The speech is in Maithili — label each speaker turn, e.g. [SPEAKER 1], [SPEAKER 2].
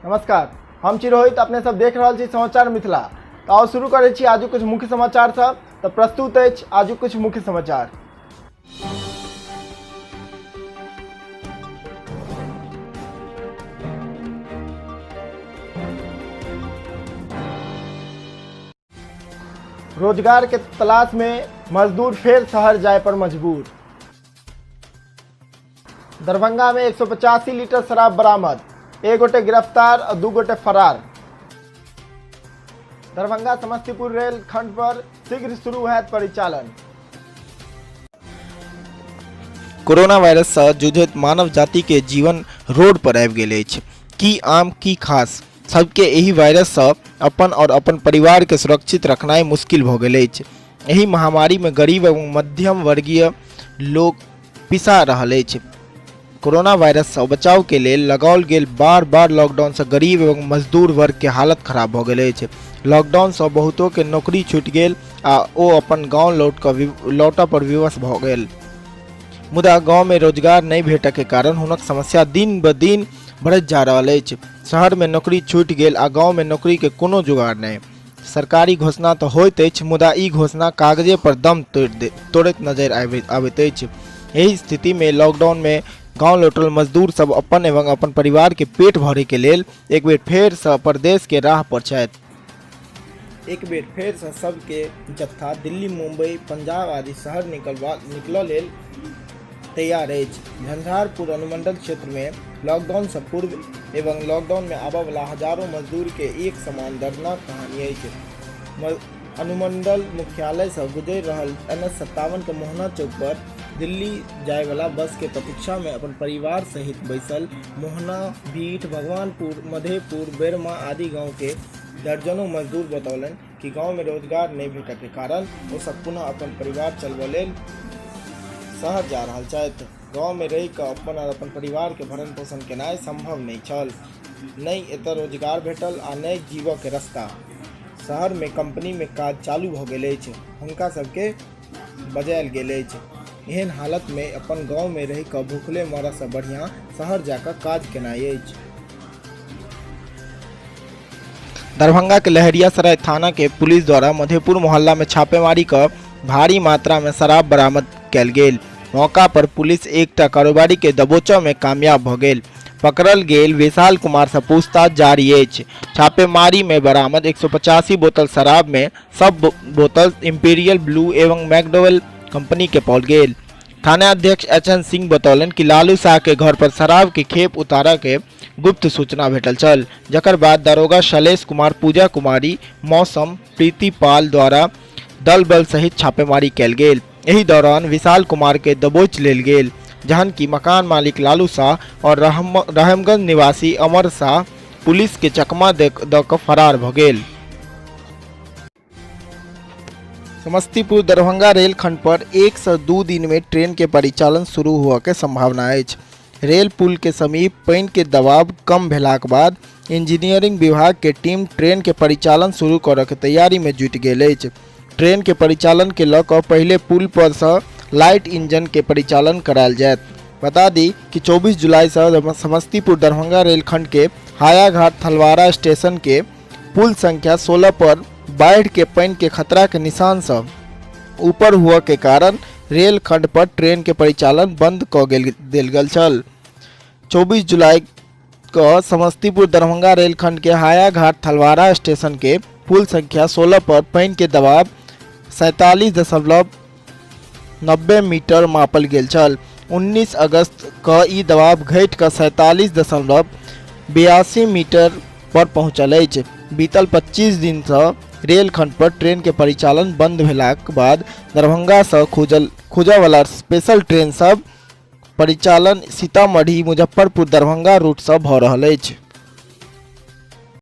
[SPEAKER 1] नमस्कार, हम छी रोहित, अपने सब देख रहल छी समाचार मिथिला। तऽ आउ शुरू करै छी आजुक किछु मुख्य समाचार सब। तऽ प्रस्तुत अछि आजुक किछु मुख्य समाचार। रोजगार के तलाश में मजदूर फेर शहर जाए पर मजबूर। दरभंगा में 185 लीटर शराब बरामद, एक गोटे गिरफ्तार और 2 गोटे फरार। दरभंगा समस्तीपुर रेल खंड पर शीघ्र शुरू हैत परिचालन।
[SPEAKER 2] कोरोना वायरस सँ जूझैत मानव जाति के जीवन रोड पर आबि गेल अछि। की आम की खास, सबके एहि वायरस सँ अपन और अपन परिवार के सुरक्षित रखनाइ मुश्किल भऽ गेल अछि। एहि महामारी में गरीब एवं मध्यम वर्गीय लोक पिसा रहल अछि। कोरोना वायरस सँ बचाव के लेल लगाओल गेल बार बार लॉकडाउन सँ गरीब एवं मजदूर वर्ग के हालत खराब भऽ गेल अछि। लॉकडाउन सँ बहुतो के नौकरी छूटि गेल आ ओ अपन गांव लौटऽ पर विवश भऽ गेल। मुदा गांव में रोजगार नहि भेटऽ के कारण हुनक समस्या दिन ब दिन बढ़ैत जा रहल अछि। शहर में नौकरी छूटि गेल आ गांव में नौकरी के कोनो जुगाड़ नहि। सरकारी घोषणा तऽ होइत अछि, मुदा ई घोषणा कागजे पर दम तोड़ैत नजरि आबैत अछि। एहि स्थिति में लॉकडाउन में गांव लौटल मजदूर सब अपन एवं अपन परिवार के पेट भरे के लेल एक बेर फेर सँ परदेश के राह पर छथि। एक बेर फेर सँ सब के जत्था दिल्ली, मुंबई, पंजाब आदि शहर निकलऽ लेल तैयार अछि। झंझारपुर अनुमंडल क्षेत्र में लॉकडाउन सँ पूर्व एवं लॉकडाउन में आबऽ वाला हजारों मजदूर के एक समान दर्दनाक कहानी अछि। अनुमंडल मुख्यालय सँ गुजरि रहल एन एच 57 के मोहना चौक पर दिल्ली जाय वाला बस के प्रतीक्षा में अपन परिवार सहित बैसल मोहना, भीठ, भगवानपुर, मधेपुर, बेरमा आदि गांव के दर्जनों मजदूर बतौलनि कि गांव में रोजगार नहि भेटय के कारण ओ सब पुनः अपन परिवार चलबऽ लेल शहर जा रहल छथि। गांव में रहि कऽ अपन आओर अपन परिवार के भरण पोषण केनाइ संभव नहि छल। नहि एतऽ रोजगार भेटल आ नहि जीबऽ के रास्ता। शहर में कंपनी में काज चालू भऽ गेल अछि, हुनका सबके बजायल गेल अछि। एहन हालत में अपन गांव में रहि कऽ भूखले मरऽ सँ बढ़िया शहर जा कऽ काज केनाइ अछि। दरभंगा के लहेरियासराय थाना के पुलिस द्वारा मधेपुर मोहल्ला में छापेमारी क भारी मात्रा में शराब बरामद कयल गेल। मौका पर पुलिस एकटा कारोबारी के दबोचऽ में कामयाब भ गेल। पकड़ल गेल विशाल कुमार सँ पूछताछ जारी अछि। छापेमारी में बरामद 185 बोतल शराब में सब बोतल इंपीरियल ब्लू एवं मैकडोवेल कंपनी के पाओल गेल। थानाध्यक्ष एच एन सिंह बतौलनि कि लालू साह के घर पर शराब के खेप उतारऽ के गुप्त सूचना भेटल छल, जकर बाद दारोगा शैलेश कुमार, पूजा कुमारी, मौसम, प्रीति पाल द्वारा दल बल सहित छापेमारी कयल गेल। एहि दौरान विशाल कुमार के दबोच लेल गेल, जहन कि मकान मालिक लालू शाह और रहमगंज निवासी अमर शाह पुलिस के चकमा दऽ कऽ फरार भऽ गेल। समस्तीपुर दरभंगा रेलखंड पर 1 से 2 दिन में ट्रेन के परिचालन शुरू हुआ के संभावना अछि। रेल पुल के समीप पानि के दबाव कम भेलाक बाद इंजीनियरिंग विभाग के टीम ट्रेन के परिचालन शुरू करऽ के तैयारी में जुटि गेल अछि। ट्रेन के परिचालन के लऽ कऽ पहिले पुल पर सँ लाइट इंजन के परिचालन करायल जायत। बता दी कि 24 जुलाई सँ समस्तीपुर दरभंगा रेलखंड के हायाघाट थलवारा स्टेशन के पुल संख्या 16 पर बाढ़ि के पानि के खतरा के निशान सँ ऊपर हुअ के कारण रेल खंड पर ट्रेन के परिचालन बंद कऽ देल गेल छल। 24 जुलाई क समस्तीपुर दरभंगा रेलखंड के हायाघाट थलवारा स्टेशन के पुल संख्या 16 पर पानि के दबाव 47.90 मीटर मापल गेल छल। 19 अगस्त क ई दबाव घटि कऽ 47.82 मीटर पर पहुंचल अछि। बीतल 25 दिन सँ रेलखंड पर ट्रेन के परिचालन बंद भेलाक बाद दरभंगा सँ खुजऽ वाला स्पेशल ट्रेन सब परिचालन सीतामढ़ी, मुजफ्फरपुर, दरभंगा रूट सँ भऽ रहल अछि।